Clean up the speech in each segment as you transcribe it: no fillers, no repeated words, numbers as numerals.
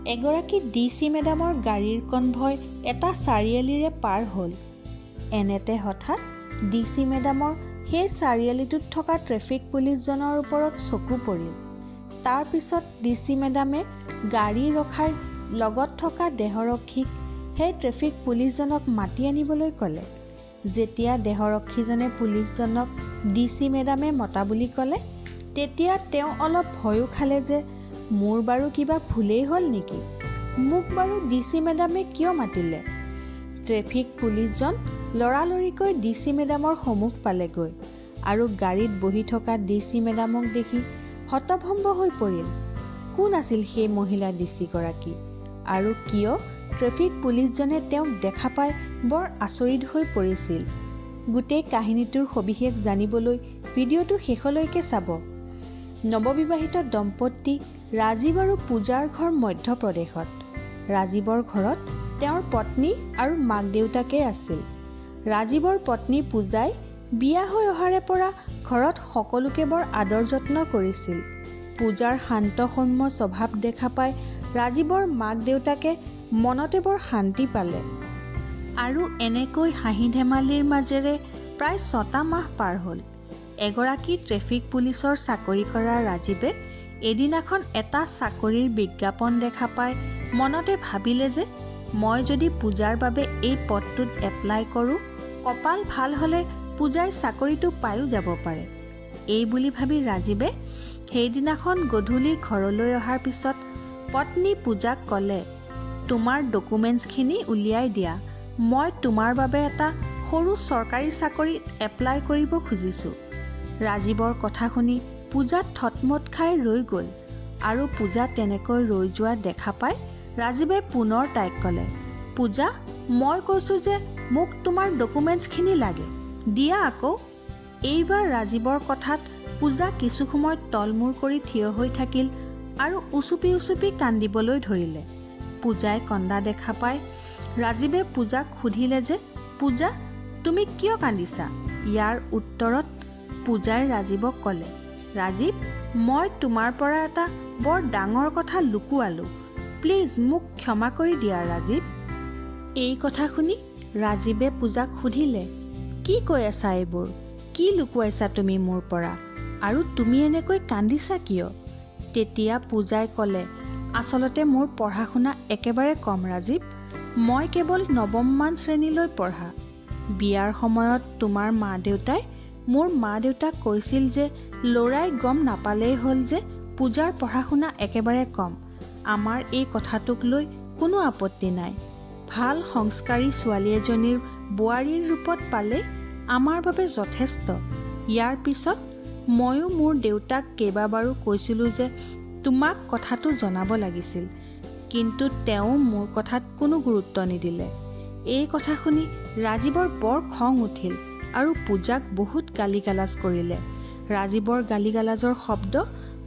এগৰাকী D C মেডামৰ গাড়ীৰ convoy এটা চাৰিআলিৰে পাৰ হ'ল। এনেতে হঠাৎ ডি চি মেডামৰ সেই চাৰিআলিটোত থকা ট্ৰেফিক পুলিচজনৰ ওপৰত চকু পৰিল। তাৰ পিছত ডি চি মেডামে গাড়ী ৰখাই লগত থকা দেহৰক্ষীক সেই ট্ৰেফিক পুলিচজনক মাতি আনিবলৈ ক'লে। যেতিয়া দেহৰক্ষীজনে পুলিচজনক ডি চি মেডামে মতা বুলি ক'লে, তেতিয়া তেওঁ অলপ ভয়ো খালে যে মোৰ বাৰু কিবা ভুলেই হ'ল নেকি, মোক বাৰু ডি চি মেডামে কিয় মাতিলে? ট্ৰেফিক পুলিচজন লৰালৰিকৈ ডি চি মেডামৰ সমুখ পালেগৈ আৰু গাড়ীত বহি থকা ডি চি মেডামক দেখি হতভম্ব হৈ পৰিল। কোন আছিল সেই মহিলা ডি চিগৰাকী আৰু কিয় ট্ৰেফিক পুলিচজনে তেওঁক দেখা পাই বৰ আচৰিত হৈ পৰিছিল? গোটেই কাহিনীটোৰ সবিশেষ জানিবলৈ ভিডিঅ'টো শেষলৈকে চাব। নৱবিবাহিত দম্পতী ৰাজীৱ আৰু পূজাৰ ঘৰ মধ্যপ্ৰদেশত। ৰাজীৱৰ ঘৰত তেওঁৰ পত্নী আৰু মাক দেউতাকেই আছিল। ৰাজীৱৰ পত্নী পূজাই বিয়া হৈ অহাৰে পৰা ঘৰত সকলোকে বৰ আদৰ যত্ন কৰিছিল। পূজাৰ শান্ত সৌম্য স্বভাৱ দেখা পাই ৰাজীৱৰ মাক দেউতাকে মনতে বৰ শান্তি পালে। আৰু এনেকৈ হাঁহি ধেমালিৰ মাজেৰে প্ৰায় 6টা মাহ পাৰ হ'ল। এগৰাকী ট্ৰেফিক পুলিচৰ চাকৰি কৰা ৰাজীৱে এদিনাখন এটা চাকৰিৰ বিজ্ঞাপন দেখা পাই মনতে ভাবিলে যে মই যদি পূজাৰ বাবে এই পদটোত এপ্লাই কৰোঁ, কপাল ভাল হ'লে পূজাই চাকৰিটো পায়ো যাব পাৰে। এই বুলি ভাবি ৰাজীৱে সেইদিনাখন গধূলি ঘৰলৈ অহাৰ পিছত পত্নী পূজাক ক'লে, তোমাৰ ডকুমেণ্টছখিনি উলিয়াই দিয়া, মই তোমাৰ বাবে এটা সৰু চৰকাৰী চাকৰিত এপ্লাই কৰিব খুজিছোঁ। ৰাজীৱৰ কথা শুনি পূজা থতমত খাই ৰৈ গ'ল আৰু পূজা তেনেকৈ ৰৈ যোৱা দেখা পাই ৰাজীৱে পুনৰ তাইক ক'লে, পূজা, মই কৈছোঁ যে মোক তোমাৰ ডকুমেণ্টছখিনি লাগে, দিয়া আকৌ। এইবাৰ ৰাজীৱৰ কথাত পূজা কিছু সময় তলমূৰ কৰি থিয় হৈ থাকিল আৰু উচুপি উচুপি কান্দিবলৈ ধৰিলে। পূজাই কন্দা দেখা পাই ৰাজীৱে পূজাক সুধিলে যে পূজা, তুমি কিয় কান্দিছা? ইয়াৰ উত্তৰত পূজাই ৰাজীৱক ক'লে, ৰাজীৱ, মই তোমাৰ পৰা এটা বৰ ডাঙৰ কথা লুকুৱালোঁ, প্লিজ মোক ক্ষমা কৰি দিয়া ৰাজীৱ। এই কথা শুনি ৰাজীৱে পূজাক সুধিলে, কি কৈ আছা এইবোৰ? কি লুকুৱাইছা তুমি মোৰ পৰা? আৰু তুমি এনেকৈ কান্দিছা কিয়? তেতিয়া পূজাই ক'লে, আচলতে মোৰ পঢ়া শুনা একেবাৰে কম ৰাজীৱ, মই কেৱল নৱমমান শ্ৰেণীলৈ পঢ়া। বিয়াৰ সময়ত তোমাৰ মা দেউতাই মোৰ মা দেউতাক কৈছিল যে ল'ৰাই গম নাপালেই হ'ল যে পূজাৰ পঢ়া শুনা একেবাৰে কম, আমাৰ এই কথাটোক লৈ কোনো আপত্তি নাই, ভাল সংস্কাৰী ছোৱালী এজনীৰ বোৱাৰীৰ ৰূপত পালেই আমাৰ বাবে যথেষ্ট। ইয়াৰ পিছত ময়ো মোৰ দেউতাক কেইবাবাৰো কৈছিলোঁ যে তোমাক কথাটো জনাব লাগিছিল, কিন্তু তেওঁ মোৰ কথাত কোনো গুৰুত্ব নিদিলে। এই কথা শুনি ৰাজীৱৰ বৰ খং উঠিল আৰু পূজাক বহুত গালি গালাজ কৰিলে। ৰাজীৱৰ গালি গালাজৰ শব্দ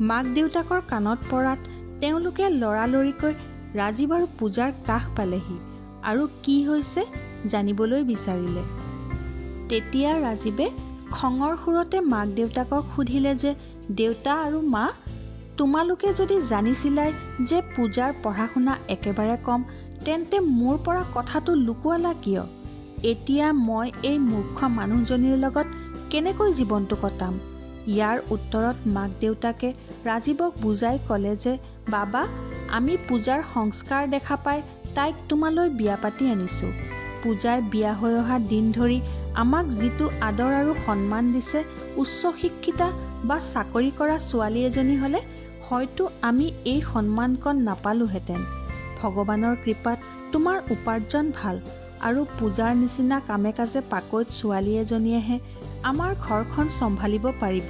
মাক দেউতাকৰ কাণত পৰাত তেওঁলোকে লৰালৰিকৈ ৰাজীৱ আৰু পূজাৰ কাষ পালেহি আৰু কি হৈছে জানিবলৈ বিচাৰিলে। তেতিয়া ৰাজীৱে খঙৰ সুৰতে মাক দেউতাকক সুধিলে যে দেউতা আৰু মা, তোমালোকে যদি জানিছিলাই যে পূজাৰ পঢ়া শুনা একেবাৰে কম, তেন্তে মোৰ পৰা কথাটো লুকুৱালা কিয়? এতিয়া মই এই মূৰ্খ মানুহজনীৰ লগত কেনেকৈ জীৱনটো কটাম? ইয়াৰ উত্তৰত মাক দেউতাকে ৰাজীৱক বুজাই ক'লে যে বাবা, আমি পূজাৰ সংস্কাৰ দেখা পাই তাইক তোমালৈ বিয়া পাতি আনিছোঁ। পূজাই বিয়া হৈ অহা দিন ধৰি আমাক যিটো আদৰ আৰু সন্মান দিছে, উচ্চ শিক্ষিতা বা চাকৰি কৰা ছোৱালী এজনী হ'লে হয়তো আমি এই সন্মানকণ নাপালোহেঁতেন। ভগৱানৰ কৃপাত তোমাৰ উপাৰ্জন ভাল আৰু পূজাৰ নিচিনা কামে কাজে পাকৈত ছোৱালী এজনীয়েহে আমাৰ ঘৰখন চম্ভালিব পাৰিব,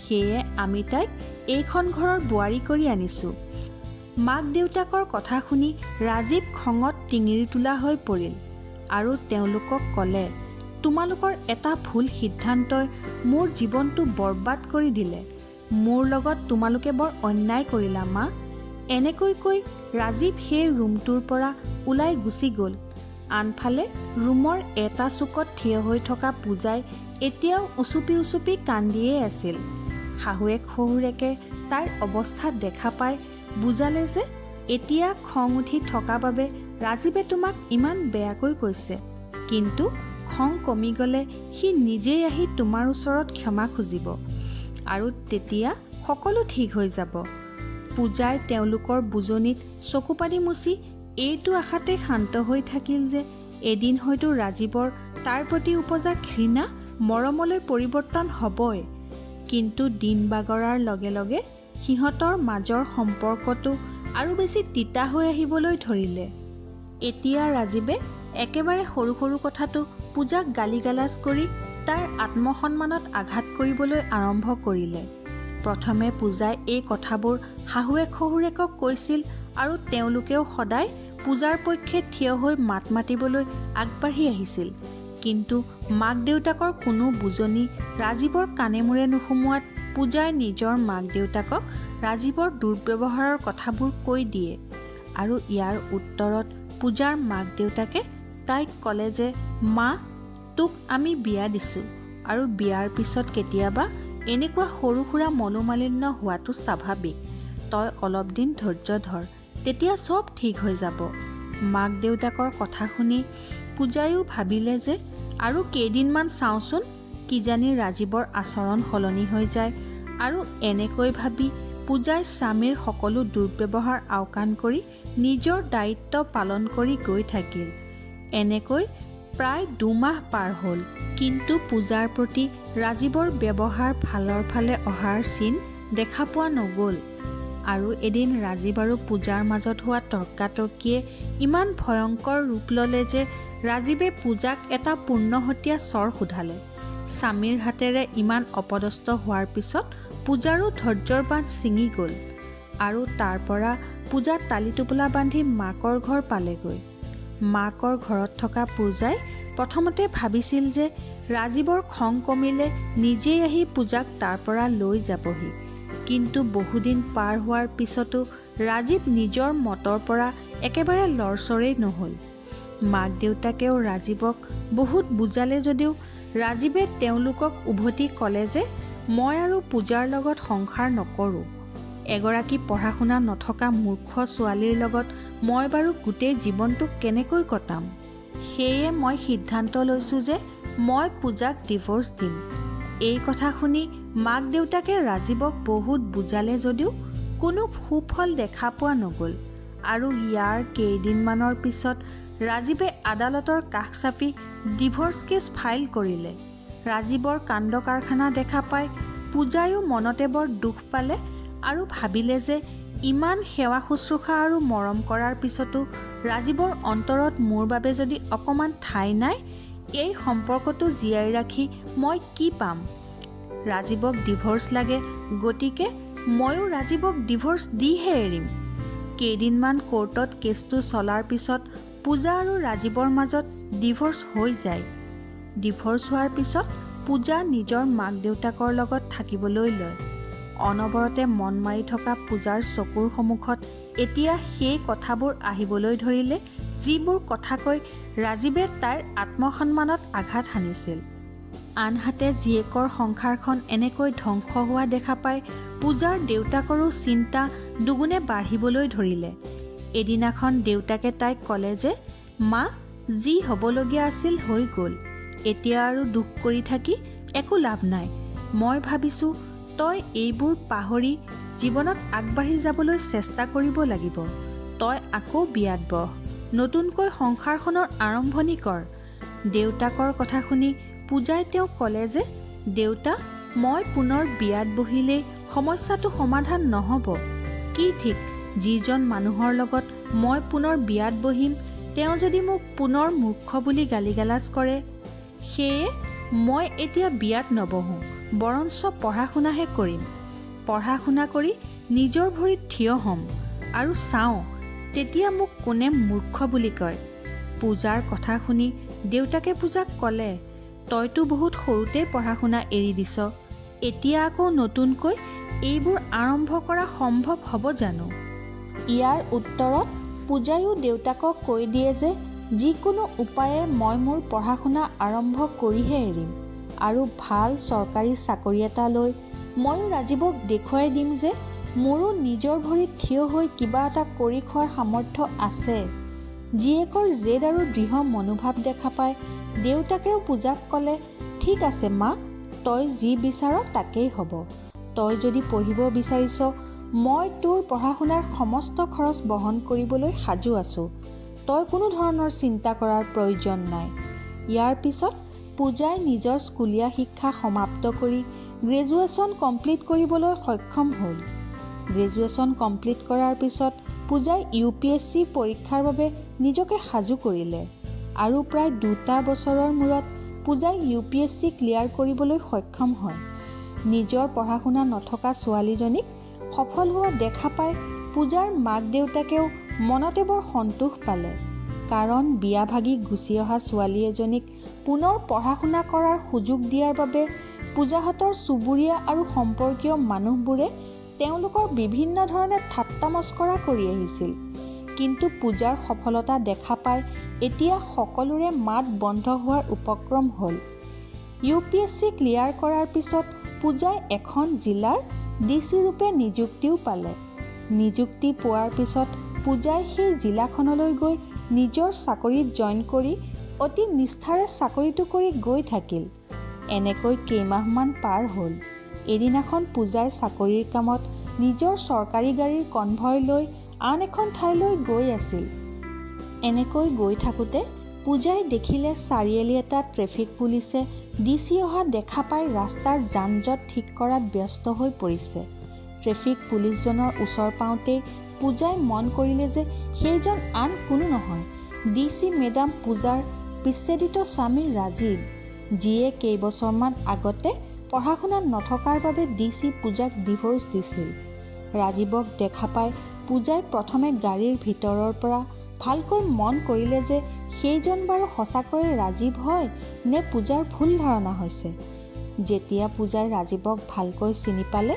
সেয়ে আমি তাইক এইখন ঘৰৰ বোৱাৰী কৰি আনিছোঁ। মাক দেউতাকৰ কথা শুনি ৰাজীৱ খঙত টিঙিৰি তোলা হৈ পৰিল আৰু তেওঁলোকক ক'লে, তোমালোকৰ এটা ভুল সিদ্ধান্তই মোৰ জীৱনটো বৰবাদ কৰি দিলে, মোৰ লগত তোমালোকে বৰ অন্যায় কৰিলা মা। এনেকৈ কৈ ৰাজীৱ সেই ৰুমটোৰ পৰা ওলাই গুচি গ'ল। আনফালে ৰুমৰ এটা চুকত থিয় হৈ থকা পূজাই এতিয়াও উচুপি উচুপি কান্দিয়েই আছিল। শাহুৱেক শহুৰেকে তাইৰ অৱস্থা দেখা পাই বুজালে যে এতিয়া খং উঠি থকা বাবে ৰাজীৱে তোমাক ইমান বেয়াকৈ কৈছে। কিন্তু খং কমি গ'লে সি নিজেই আহি তোমাৰ ওচৰত ক্ষমা খুজিব আৰু তেতিয়া সকলো ঠিক হৈ যাব। পূজাই তেওঁলোকৰ বুজনিত চকুপানী মুচি এইটো আশাতে শান্ত হৈ থাকিল যে এদিন হয়তো ৰাজীৱৰ তাইৰ প্ৰতি উপজা ঘৃণা মৰমলৈ পৰিৱৰ্তন হ'বই। কিন্তু দিন বাগৰাৰ লগে লগে সিহঁতৰ মাজৰ সম্পৰ্কটো আৰু বেছি তিতা হৈ আহিবলৈ ধৰিলে। এতিয়া ৰাজীৱে একেবাৰে সৰু সৰু কথাটো পূজাক গালি গালাজ কৰি তাইৰ আত্মসন্মানত আঘাত কৰিবলৈ আৰম্ভ কৰিলে। প্ৰথমে পূজাই এই কথাবোৰ শাহুৱেক শহুৰেকক কৈছিল আৰু তেওঁলোকেও সদায় পূজাৰ পক্ষে থিয় হৈ মাত মাতিবলৈ আগবাঢ়ি আহিছিল। কিন্তু মাক দেউতাকৰ কোনো বুজনি ৰাজীৱৰ কাণে মূৰে নোসোমোৱাত পূজাই নিজৰ মাক দেউতাকক ৰাজীৱৰ দুৰ্ব্যৱহাৰৰ কথাবোৰ কৈ দিয়ে আৰু ইয়াৰ উত্তৰত পূজাৰ মাক দেউতাকে তাইক ক'লে যে মা, তোক আমি বিয়া দিছোঁ আৰু বিয়াৰ পিছত কেতিয়াবা এনেকুৱা সৰু সুৰা মনোমালিন্য হোৱাটো স্বাভাৱিক। তই অলপ দিন ধৈৰ্য ধৰ, তেতিয়া চব ঠিক হৈ যাব। মাক দেউতাকৰ কথা শুনি পূজায়ো ভাবিলে যে আৰু কেইদিনমান চাওঁচোন, কিজানি ৰাজীৱৰ আচৰণ সলনি হৈ যায়। আৰু এনেকৈ ভাবি পূজাই স্বামীৰ সকলো দুৰ্ব্যৱহাৰ আওকাণ কৰি নিজৰ দায়িত্ব পালন কৰি গৈ থাকিল। এনেকৈ প্ৰায় 2 মাহ পাৰ হ'ল। কিন্তু পূজাৰ প্ৰতি ৰাজীৱৰ ব্যৱহাৰ ভালৰ ফালে অহাৰ চিন দেখা পোৱা নগ'ল। আৰু এদিন ৰাজীৱ আৰু পূজাৰ মাজত হোৱা তৰ্কাতৰ্কিয়ে ইমান ভয়ংকৰ ৰূপ ল'লে যে ৰাজীৱে পূজাক এটা পূৰ্ণহতীয়া চৰ শোধালে। স্বামীৰ হাতেৰে ইমান অপদস্থ হোৱাৰ পিছত পূজাৰো ধৈৰ্যৰ বান্ধ ছিঙি গ'ল আৰু তাৰ পৰা পূজা টালি টোপোলা বান্ধি মাকৰ ঘৰ পালেগৈ। মাকৰ ঘৰত থকা পূজাই প্ৰথমতে ভাবিছিল যে ৰাজীৱৰ খং কমিলে নিজেই আহি পূজাক তাৰ পৰা লৈ যাবহি। কিন্তু বহুদিন পাৰ হোৱাৰ পিছতো ৰাজীৱ নিজৰ মতৰ পৰা একেবাৰে লৰচৰেই নহ'ল। মাক দেউতাকেও ৰাজীৱক বহুত বুজালে যদিও ৰাজীৱে তেওঁলোকক উভতি ক'লে যে মই আৰু পূজাৰ লগত সংসাৰ নকৰোঁ। এগৰাকী পঢ়া শুনা নথকা মূৰ্খ ছোৱালীৰ লগত মই বাৰু গোটেই জীৱনটো কেনেকৈ কটাম? সেয়ে মই সিদ্ধান্ত লৈছোঁ যে মই পূজাক ডিভোৰ্চ দিম। এই কথা শুনি মাক দেউতাকে ৰাজীৱক বহুত বুজালে যদিও কোনো সুফল দেখা পোৱা নগ'ল আৰু ইয়াৰ কেইদিনমানৰ পিছত ৰাজীৱে আদালতৰ কাষ চাপি ডিভোৰ্চ কেছ ফাইল কৰিলে। ৰাজীৱৰ কাণ্ড কাৰখানা দেখা পাই পূজায়ো মনতে বৰ দুখ পালে আৰু ভাবিলে যে ইমান সেৱা শুশ্ৰূষা আৰু মৰম কৰাৰ পিছতো ৰাজীৱৰ অন্তৰত মোৰ বাবে যদি অকণমান ঠাই নাই, এই সম্পৰ্কটো জীয়াই ৰাখি মই কি পাম? ৰাজীৱক ডিভোৰ্চ লাগে, গতিকে ময়ো ৰাজীৱক ডিভোৰ্চ দিহে এৰিম। কেইদিনমান কোৰ্টত কেছটো চলাৰ পিছত পূজা আৰু ৰাজীৱৰ মাজত ডিভোৰ্চ হৈ যায়। ডিভোৰ্চ হোৱাৰ পিছত পূজা নিজৰ মাক দেউতাকৰ লগত থাকিবলৈ লয়। অনবৰতে মন মাৰি থকা পূজাৰ চকুৰ সন্মুখত এতিয়া সেই কথাবোৰ আহিবলৈ ধৰিলে, যিবোৰ কথা কৈ ৰাজীৱে তাইৰ আত্মসন্মানত আঘাত হানিছিল। আনহাতে জীয়েকৰ সংসাৰখন এনেকৈ ধ্বংস হোৱা দেখা পাই পূজাৰ দেউতাকৰো চিন্তা দুগুণে বাঢ়িবলৈ ধৰিলে। এদিনাখন দেউতাকে তাইক ক'লে যে মা, যি হ'বলগীয়া আছিল হৈ গ'ল। এতিয়া আৰু দুখ কৰি থাকি একো লাভ নাই। মই ভাবিছোঁ তই এইবোৰ পাহৰি জীৱনত আগবাঢ়ি যাবলৈ চেষ্টা কৰিব লাগিব। তই আকৌ বিয়াত বহ, নতুনকৈ সংসাৰখনৰ আৰম্ভণি কৰ। দেউতাকৰ কথা শুনি পূজাই তেওঁক ক'লে যে দেউতা, মই পুনৰ বিয়াত বহিলেই সমস্যাটো সমাধান নহ'ব। কি ঠিক যিজন মানুহৰ লগত মই পুনৰ বিয়াত বহিম তেওঁ যদি মোক পুনৰ মূৰ্খ বুলি গালি গালাজ কৰে। সেয়ে মই এতিয়া বিয়াত নবহোঁ, বৰঞ্চ পঢ়া শুনাহে কৰিম। পঢ়া শুনা কৰি নিজৰ ভৰিত থিয় হ'ম আৰু চাওঁ তেতিয়া মোক কোনে মূৰ্খ বুলি কয়। পূজাৰ কথা শুনি দেউতাকে পূজাক ক'লে, তইতো বহুত সৰুতেই পঢ়া শুনা এৰি দিছ, এতিয়া আকৌ নতুনকৈ এইবোৰ আৰম্ভ কৰা সম্ভৱ হ'ব জানো? ইয়াৰ উত্তৰত পূজায়ো দেউতাকক কৈ দিয়ে যে যিকোনো উপায়ে মই মোৰ পঢ়া শুনা আৰম্ভ কৰিহে এৰিম আৰু ভাল চৰকাৰী চাকৰি এটা লৈ ময়ো ৰাজীৱক দেখুৱাই দিম যে মোৰো নিজৰ ভৰিত থিয় হৈ কিবা এটা কৰি খোৱাৰ সামৰ্থ্য আছে। জীয়েকৰ জেদ আৰু দৃঢ় মনোভাৱ দেখা পাই দেউতাকেও পূজাক ক'লে, ঠিক আছে মা, তই যি বিচাৰ তাকেই হ'ব। তই যদি পঢ়িব বিচাৰিছ, মই তোৰ পঢ়া শুনাৰ সমস্ত খৰচ বহন কৰিবলৈ সাজু আছোঁ। তই কোনো ধৰণৰ চিন্তা কৰাৰ প্ৰয়োজন নাই। ইয়াৰ পিছত পূজাই নিজৰ স্কুলীয়া শিক্ষা সমাপ্ত কৰি গ্ৰেজুৱেশ্যন কমপ্লিট কৰিবলৈ সক্ষম হ'ল। গ্ৰেজুৱেশ্যন কমপ্লিট কৰাৰ পিছত পূজাই ইউ পি এছ চি পৰীক্ষাৰ বাবে নিজকে সাজু কৰিলে আৰু প্ৰায় 2টা বছৰৰ মূৰত পূজাই U P S C clear কৰিবলৈ সক্ষম হয়। নিজৰ পঢ়া শুনা নথকা ছোৱালীজনীক সফল হোৱা দেখা পাই পূজাৰ মাক দেউতাকেও মনতে বৰ সন্তোষ পালে, কাৰণ বিয়া ভাগি গুচি অহা ছোৱালী এজনীক পুনৰ পঢ়া শুনা কৰাৰ সুযোগ দিয়াৰ বাবে পূজাহঁতৰ চুবুৰীয়া আৰু সম্পৰ্কীয় মানুহবোৰে তেওঁলোকৰ বিভিন্ন ধৰণে ঠাট্টা মস্কৰা কৰি আহিছিল। কিন্তু পূজাৰ সফলতা দেখা পাই এতিয়া সকলোৰে মাত বন্ধ হোৱাৰ উপক্ৰম হ'ল। U P S C clear কৰাৰ পিছত পূজাই এখন জিলাৰ ডি চি ৰূপে নিযুক্তিও পালে। নিযুক্তি পোৱাৰ পিছত পূজাই সেই জিলাখনলৈ গৈ নিজৰ চাকৰিত জইন কৰি অতি নিষ্ঠাৰে চাকৰিটো কৰি গৈ থাকিল। এনেকৈ কেইমাহমান পাৰ হ'ল। এদিনাখন পূজাই চাকৰিৰ কামত নিজৰ চৰকাৰী গাড়ীৰ কনভয় লৈ আন এখন ঠাইলৈ গৈ আছিল। এনেকৈ গৈ থাকোঁতে পূজাই দেখিলে চাৰিআলি এটাত ট্ৰেফিক পুলিচে ডি চি অহা দেখা পাই ৰাস্তাৰ যান জঁট ঠিক কৰাত ব্যস্ত হৈ পৰিছে। ট্ৰেফিক পুলিচজনৰ ওচৰ পাওঁতেই পূজাই মন কৰিলে যে সেইজন আন কোনো নহয়, ডি চি মেডাম পূজাৰ বিচ্ছেদিত স্বামী ৰাজীৱ, যিয়ে কেইবছৰমান আগতে পঢ়া শুনা নথকাৰ বাবে ডি চি পূজাক ডিভ'ৰ্চ দিছিল। ৰাজীৱক দেখা পাই পূজাই প্ৰথমে গাড়ীৰ ভিতৰৰ পৰা ভালকৈ মন কৰিলে যে সেইজন বাৰু সঁচাকৈয়ে ৰাজীৱ হয় নে পূজাৰ ভুল ধাৰণা হৈছে। যেতিয়া পূজাই ৰাজীৱক ভালকৈ চিনি পালে,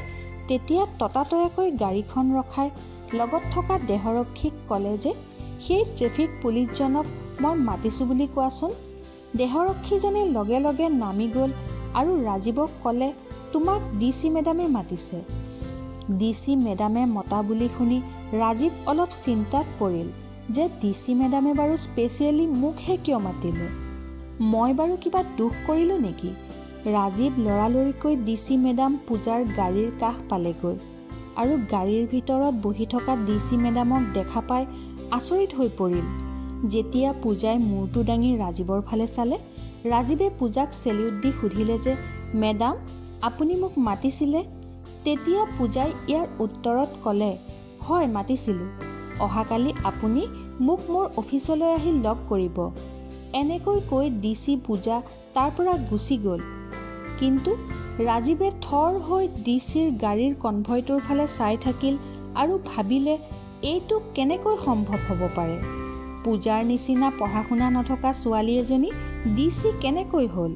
তেতিয়া ততাতৈয়াকৈ গাড়ীখন ৰখাই লগত থকা দেহৰক্ষীক ক'লে যে সেই ট্ৰেফিক পুলিচজনক মই মাতিছোঁ বুলি কোৱাচোন। দেহৰক্ষীজনে লগে লগে নামি গ'ল আৰু ৰাজীৱক ক'লে, তোমাক ডি চি মেডামে মাতিছে। ডি চি মেডামে মতা বুলি শুনি ৰাজীৱ অলপ চিন্তাত পৰিল যে ডি চি মেডামে বাৰু স্পেচিয়েলি মোকহে কিয় মাতিলে, মই বাৰু কিবা দোষ কৰিলোঁ নেকি? ৰাজীৱ লৰালৰিকৈ ডি চি মেডাম পূজাৰ গাড়ীৰ কাষ পালেগৈ আৰু গাড়ীৰ ভিতৰত বহি থকা ডি চি মেডামক দেখা পাই আচৰিত হৈ পৰিল। যেতিয়া পূজাই মূৰটো দাঙি ৰাজীৱৰ ফালে চালে, ৰাজীৱে পূজাক চেলিউট দি সুধিলে যে মেডাম, আপুনি মোক মাতিছিলে? তেতিয়া পূজাই ইয়াৰ উত্তৰত ক'লে, হয় মাতিছিলোঁ, অহাকালি আপুনি মোক মোৰ অফিচলৈ আহি লগ কৰিব। এনেকৈ কৈ ডি চি পূজা তাৰ পৰা গুচি গ'ল। কিন্তু ৰাজীৱে থৰ হৈ ডি চিৰ গাড়ীৰ কনভয়টোৰ ফালে চাই থাকিল আৰু ভাবিলে এইটো কেনেকৈ সম্ভৱ হ'ব পাৰে? পূজাৰ নিচিনা পঢ়া শুনা নথকা ছোৱালী এজনী ডি চি কেনেকৈ হ'ল?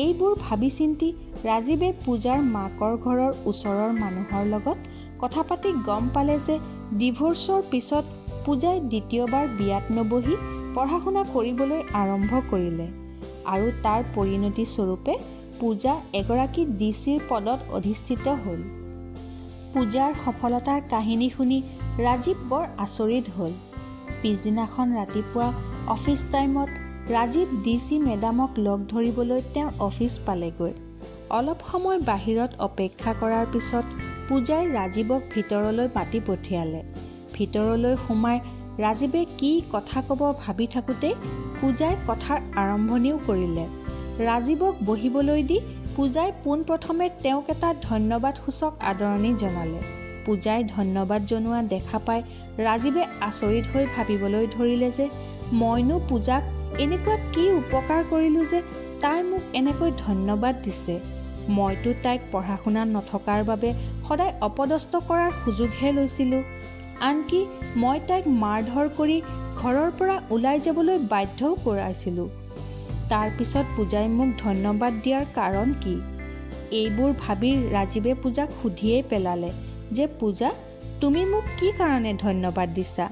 এইবোৰ ভাবি চিন্তি ৰাজীৱে পূজাৰ মাকৰ ঘৰৰ ওচৰৰ মানুহৰ লগত কথা পাতি গম পালে যে ডিভোৰ্চৰ পিছত পূজাই দ্বিতীয়বাৰ বিয়াত নবহি পঢ়া শুনা কৰিবলৈ আৰম্ভ কৰিলে আৰু তাৰ পৰিণতি স্বৰূপে পূজা এগৰাকী ডি চিৰ পদত অধিষ্ঠিত হ'ল। পূজাৰ সফলতাৰ কাহিনী শুনি ৰাজীৱ বৰ আচৰিত হ'ল। পিছদিনাখন ৰাতিপুৱা অফিচ টাইমত ৰাজীৱ ডি চি মেডামক লগ ধৰিবলৈ তেওঁৰ অফিচ পালেগৈ। অলপ সময় বাহিৰত অপেক্ষা কৰাৰ পিছত পূজাই ৰাজীৱক ভিতৰলৈ মাতি পঠিয়ালে। ভিতৰলৈ সোমাই ৰাজীৱে কি কথা ক'ব ভাবি থাকোঁতেই পূজাই কথাৰ আৰম্ভণিও কৰিলে। ৰাজীৱক বহিবলৈ দি পূজাই পোনপ্ৰথমে তেওঁক এটা ধন্যবাদসূচক আদৰণি জনালে। পূজাই ধন্যবাদ জনোৱা দেখা পাই ৰাজীৱে আচৰিত হৈ ভাবিবলৈ ধৰিলে যে মইনো পূজাক এনেকুৱা কি উপকাৰ কৰিলোঁ যে তাই মোক এনেকৈ ধন্যবাদ দিছে। মইতো তাইক পঢ়া শুনা নথকাৰ বাবে সদায় অপদস্থ কৰাৰ সুযোগহে লৈছিলোঁ। আনকি মই তাইক মাৰধৰ কৰি ঘৰৰ পৰা ওলাই যাবলৈ বাধ্যও কৰাইছিলোঁ। তাৰ পিছত পূজাই মোক ধন্যবাদ দিয়াৰ কাৰণ কি? এইবোৰ ভাবি ৰাজীৱে পূজাক সুধিয়েই পেলালে যে পূজা, তুমি মোক কি কাৰণে ধন্যবাদ দিছা?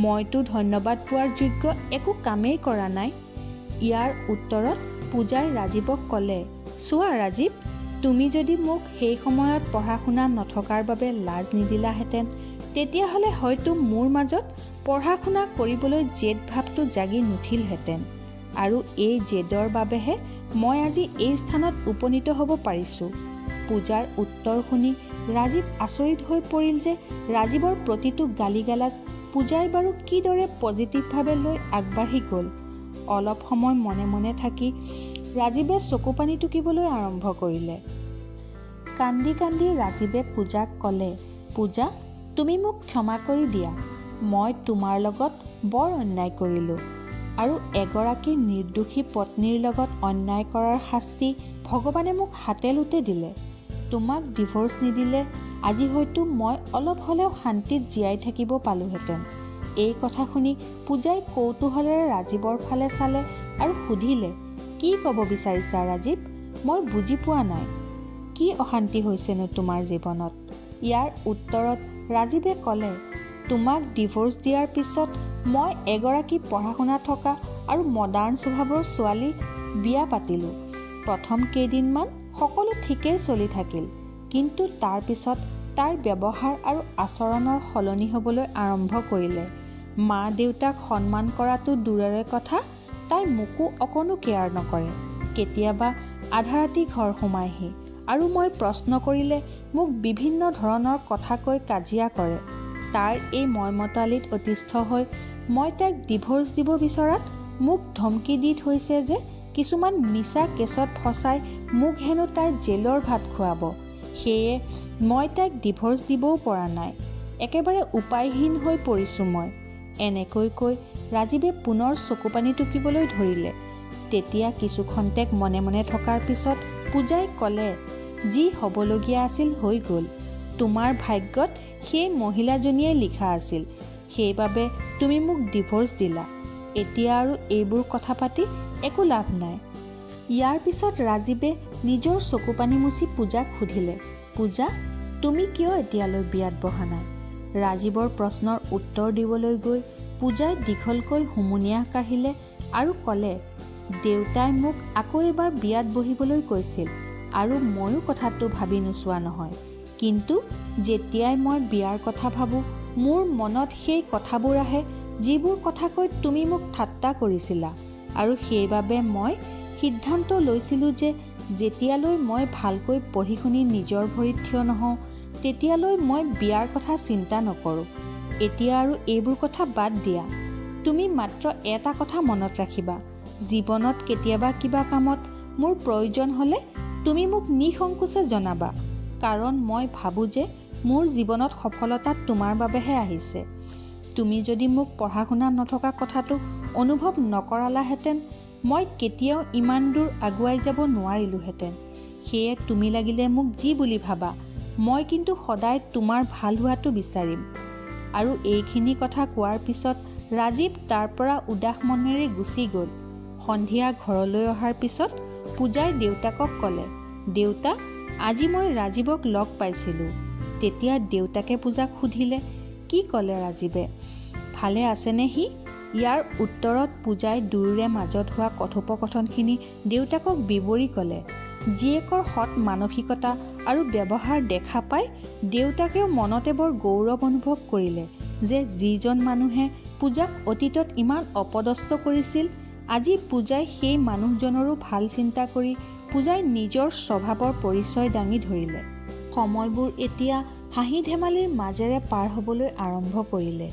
মইতো ধন্যবাদ পোৱাৰ যোগ্য একো কামেই কৰা নাই। ইয়াৰ উত্তৰত পূজাই ৰাজীৱক ক'লে, চোৱা ৰাজীৱ, তুমি যদি মোক সেই সময়ত পঢ়া শুনা নথকাৰ বাবে লাজ নিদিলাহেঁতেন, তেতিয়াহ'লে হয়তো মোৰ মাজত পঢ়া শুনা কৰিবলৈ জেদ ভাৱটো জাগি নুঠিলহেঁতেন। আৰু এই জেদৰ বাবেহে মই আজি এই স্থানত উপনীত হ'ব পাৰিছোঁ। পূজাৰ উত্তৰ শুনি ৰাজীৱ আচৰিত হৈ পৰিল যে ৰাজীৱৰ প্ৰতিটো গালি গালাজ পূজাই বাৰু কিদৰে পজিটিভভাৱে লৈ আগবাঢ়ি গ'ল। অলপ সময় মনে মনে থাকি ৰাজীৱে চকুপানী টুকিবলৈ আৰম্ভ কৰিলে। কান্দি কান্দি ৰাজীৱে পূজাক ক'লে, পূজা, তুমি মোক ক্ষমা কৰি দিয়া। মই তোমাৰ লগত বৰ অন্যায় কৰিলোঁ আৰু এগৰাকী নিৰ্দোষী পত্নীৰ লগত অন্যায় কৰাৰ শাস্তি ভগৱানে মোক হাতে লোটে দিলে। তোমাক ডিভ'ৰ্চ নিদিলে আজি হয়তো মই অলপ হ'লেও শান্তিত জীয়াই থাকিব পালোঁহেঁতেন। এই কথা শুনি পূজাই কৌতূহলেৰে ৰাজীৱৰ ফালে চালে আৰু সুধিলে, কি ক'ব বিচাৰিছা ৰাজীৱ? মই বুজি পোৱা নাই। কি অশান্তি হৈছেনো তোমাৰ জীৱনত? ইয়াৰ উত্তৰত ৰাজীৱে ক'লে, তোমাক ডিভ'ৰ্চ দিয়াৰ পিছত মই এগৰাকী পঢ়া শুনা থকা আৰু মডাৰ্ণ স্বভাৱৰ ছোৱালী বিয়া পাতিলোঁ। প্ৰথম কেইদিনমান সকলো ঠিকেই চলি থাকিল, কিন্তু তাৰ পিছত তাইৰ ব্যৱহাৰ আৰু আচৰণৰ সলনি হ'বলৈ আৰম্ভ কৰিলে। মা দেউতাক সন্মান কৰাটো দূৰৰে কথা, তাই মোকো অকণো কেয়াৰ নকৰে। কেতিয়াবা আধা ৰাতি ঘৰ সোমায়হি আৰু মই প্ৰশ্ন কৰিলে মোক বিভিন্ন ধৰণৰ কথা কৈ কাজিয়া কৰে। তাৰ এই মইমতালিত অতিষ্ঠ হৈ মই তাইক ডিভ'ৰ্চ দিব বিচৰাত মোক ধমকি দি থৈছে যে কিছুমান মিছা কেছত ফচাই মোক হেনো তাই জেলৰ ভাত খুৱাব। সেয়ে মই তাইক ডিভ'ৰ্চ দিবও পৰা নাই। একেবাৰে উপায়হীন হৈ পৰিছোঁ মই। এনেকৈ কৈ ৰাজীৱে পুনৰ চকুপানী টুকিবলৈ ধৰিলে। তেতিয়া কিছু খন্তেক মনে মনে থকাৰ পিছত পূজাই ক'লে, যি হ'বলগীয়া আছিল হৈ গ'ল। তোমাৰ ভাগ্যত সেই মহিলাজনীয়ে লিখা আছিল, সেইবাবে তুমি মোক ডিভ'ৰ্চ দিলা। এতিয়া আৰু এইবোৰ কথা পাতি একো লাভ নাই। ইয়াৰ পিছত ৰাজীৱে নিজৰ চকুপানী মুচি পূজাক সুধিলে, পূজা, তুমি কিয় এতিয়ালৈ বিয়াত বহা নাই? ৰাজীৱৰ প্ৰশ্নৰ উত্তৰ দিবলৈ গৈ পূজাই দীঘলকৈ হুমুনিয়াহ কাঢ়িলে আৰু ক'লে, দেউতাই মোক আকৌ এবাৰ বিয়াত বহিবলৈ কৈছিল আৰু ময়ো কথাটো ভাবি নোচোৱা নহয়। কিন্তু যেতিয়াই মই বিয়াৰ কথা ভাবোঁ, মোৰ মনত সেই কথাবোৰ আহে যিবোৰ কথা কৈ তুমি মোক ঠাট্টা কৰিছিলা আৰু সেইবাবে মই সিদ্ধান্ত লৈছিলোঁ যে যেতিয়ালৈ মই ভালকৈ পঢ়ি শুনি নিজৰ ভৰিত থিয় নহওঁ, তেতিয়ালৈ মই বিয়াৰ কথা চিন্তা নকৰোঁ। এতিয়া আৰু এইবোৰ কথা বাদ দিয়া। তুমি মাত্ৰ এটা কথা মনত ৰাখিবা, জীৱনত কেতিয়াবা কিবা কামত মোৰ প্ৰয়োজন হ'লে তুমি মোক নিঃসংকোচে জনাবা, কাৰণ মই ভাবোঁ যে মোৰ জীৱনত সফলতা তোমাৰ বাবেহে আহিছে। তুমি যদি মোক পঢ়া শুনা নথকা কথাটো অনুভৱ নকৰালাহেঁতেন, মই কেতিয়াও ইমান দূৰ আগুৱাই যাব নোৱাৰিলোঁহেঁতেন। সেয়ে তুমি লাগিলে মোক যি বুলি ভাবা, মই কিন্তু সদায় তোমাৰ ভাল হোৱাটো বিচাৰিম। আৰু এইখিনি কথা কোৱাৰ পিছত ৰাজীৱ তাৰ পৰা উদাস মনেৰে গুচি গ'ল। সন্ধিয়া ঘৰলৈ অহাৰ পিছত পূজাই দেউতাকক ক'লে, দেউতা, আজি মই ৰাজীৱক লগ পাইছিলোঁ। তেতিয়া দেউতাকে পূজাক সুধিলে, কি ক'লে ৰাজীৱে, ভালে আছেনে সি? ইয়াৰ উত্তৰত পূজাই দুয়োৰে মাজত হোৱা কথোপকথনখিনি দেউতাকক বিৱৰি ক'লে। জীয়েকৰ সৎ মানসিকতা আৰু ব্যৱহাৰ দেখা পাই দেউতাকেও মনতে বৰ গৌৰৱ অনুভৱ কৰিলে যে যিজন মানুহে পূজাক অতীতত ইমান অপদস্থ কৰিছিল, আজি পূজাই সেই মানুহজনৰো ভাল চিন্তা কৰি পূজাই নিজৰ স্বভাৱৰ পৰিচয় দাঙি ধৰিলে। সময়বোৰ এতিয়া হাঁহি ধেমালিৰ মাজেৰে পাৰ হ'বলৈ আৰম্ভ কৰিলে।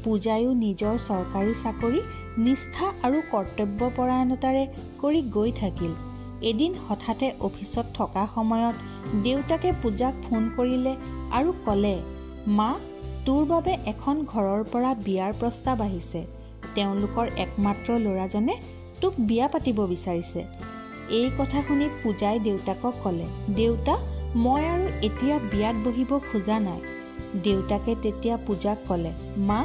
পূজায়ো নিজৰ চৰকাৰী চাকৰি নিষ্ঠা আৰু কৰ্তব্যপৰায়ণতাৰে কৰি গৈ থাকিল। এদিন হঠাতে অফিচত থকা সময়ত দেউতাকে পূজাক ফোন কৰিলে আৰু ক'লে, মা, তোৰ বাবে এখন ঘৰৰ পৰা বিয়াৰ প্ৰস্তাৱ আহিছে। তেওঁলোকৰ একমাত্ৰ ল'ৰাজনে তোক বিয়া পাতিব বিচাৰিছে। এই কথা শুনি পূজাই দেউতাকক ক'লে, দেউতা, মই আৰু এতিয়া বিয়াত বহিব খোজা নাই। দেউতাকে তেতিয়া পূজাক ক'লে, মা,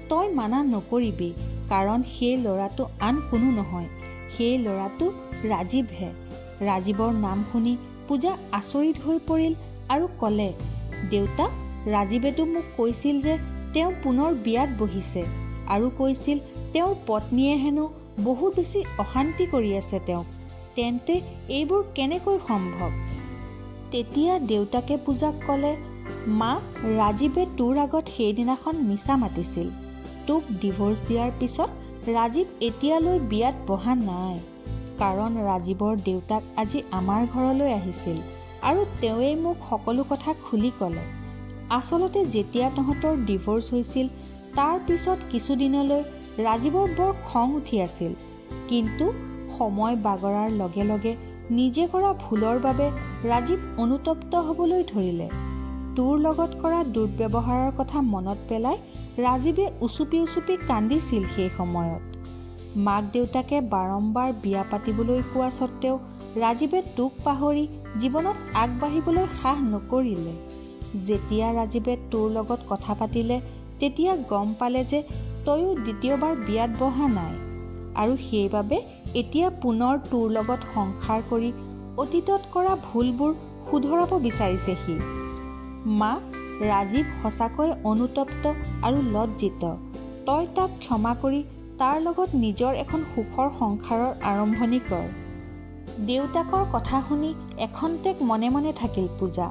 তই মানা নকৰিবি, কাৰণ সেই ল'ৰাটো আন কোনো নহয়, সেই ল'ৰাটো ৰাজীৱহে। ৰাজীৱৰ নাম শুনি পূজা আচৰিত হৈ পৰিল আৰু ক'লে, দেউতা, ৰাজীৱেতো মোক কৈছিল যে তেওঁ পুনৰ বিয়াত বহিছে আৰু কৈছিল তেওঁৰ পত্নীয়ে হেনো বহুত বেছি অশান্তি কৰি আছে তেওঁক। তেন্তে এইবোৰ কেনেকৈ সম্ভৱ? তেতিয়া দেউতাকে পূজাক ক'লে, মা, ৰাজীৱে তোৰ আগত সেইদিনাখন মিছা মাতিছিল। তোক ডিভ'ৰ্চ দিয়াৰ পিছত ৰাজীৱ এতিয়ালৈ বিয়াত বহা নাই। কাৰণ ৰাজীৱৰ দেউতাক আজি আমাৰ ঘৰলৈ আহিছিল আৰু তেওঁৱেই মোক সকলো কথা খুলি ক'লে। আচলতে যেতিয়া তহঁতৰ ডিভ'ৰ্চ হৈছিল, তাৰ পিছত কিছুদিনলৈ ৰাজীৱৰ বৰ খং উঠি আছিল। কিন্তু সময় বাগৰাৰ লগে লগে নিজে কৰা ভুলৰ বাবে ৰাজীৱ অনুতপ্ত হ'বলৈ ধৰিলে। তোৰ লগত কৰা দুৰ্ব্যৱহাৰৰ কথা মনত পেলাই ৰাজীৱে উচুপি উচুপি কান্দিছিল সেই সময়ত। মাক দেউতাকে বাৰম্বাৰ বিয়া পাতিবলৈ কোৱা স্বত্তেও ৰাজীৱে তোক পাহৰি জীৱনত আগবাঢ়িবলৈ সাহ নকৰিলে। যেতিয়া ৰাজীৱে তোৰ লগত কথা পাতিলে, তেতিয়া গম পালে যে তয়ো দ্বিতীয়বাৰ বিয়াত বহা নাই আৰু সেইবাবে এতিয়া পুনৰ তোৰ লগত সংসাৰ কৰি অতীতত কৰা ভুলবোৰ শুধৰাব বিচাৰিছে সি। মা, ৰাজীৱ সঁচাকৈয়ে অনুতপ্ত আৰু লজ্জিত। তই তাক ক্ষমা কৰি তাৰ লগত নিজৰ এখন সুখৰ সংসাৰৰ আৰম্ভণি কৰ। দেউতাকৰ কথা শুনি এখন্তেক মনে মনে থাকিল পূজা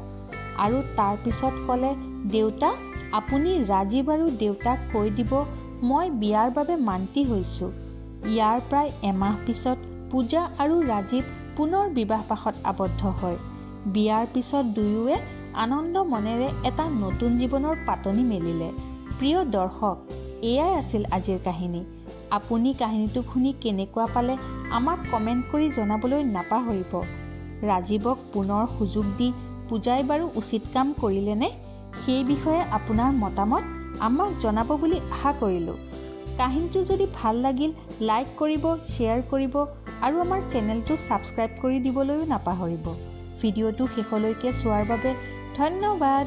আৰু তাৰ পিছত ক'লে, দেউতা, আপুনি ৰাজীৱ আৰু দেউতাক কৈ দিব মই বিয়াৰ বাবে মান্তি হৈছোঁ। ইয়াৰ প্ৰায় এমাহ পিছত পূজা আৰু ৰাজীৱ পুনৰ বিবাহপাশত আবদ্ধ হয়। বিয়াৰ পিছত দুয়োৱে আনন্দ মনেৰে এটা নতুন জীৱনৰ পাতনি মেলিলে। প্ৰিয় দৰ্শক, এয়াই আছিল আজিৰ কাহিনী। আপুনি কাহিনীটো শুনি কেনেকুৱা পালে আমাক কমেণ্ট কৰি জনাবলৈ নাপাহৰিব। ৰাজীৱক পুনৰ সুযোগ দি পূজাই বাৰু উচিত কাম কৰিলেনে, সেই বিষয়ে আপোনাৰ মতামত আমাক জনাব বুলি আশা কৰিলোঁ। কাহিনীটো যদি ভাল লাগিল, লাইক কৰিব, শ্বেয়াৰ কৰিব আৰু আমাৰ চেনেলটো ছাবস্ক্ৰাইব কৰি দিবলৈও নাপাহৰিব। ভিডিঅ'টো শেষলৈকে চোৱাৰ বাবে ধন্যবাদ।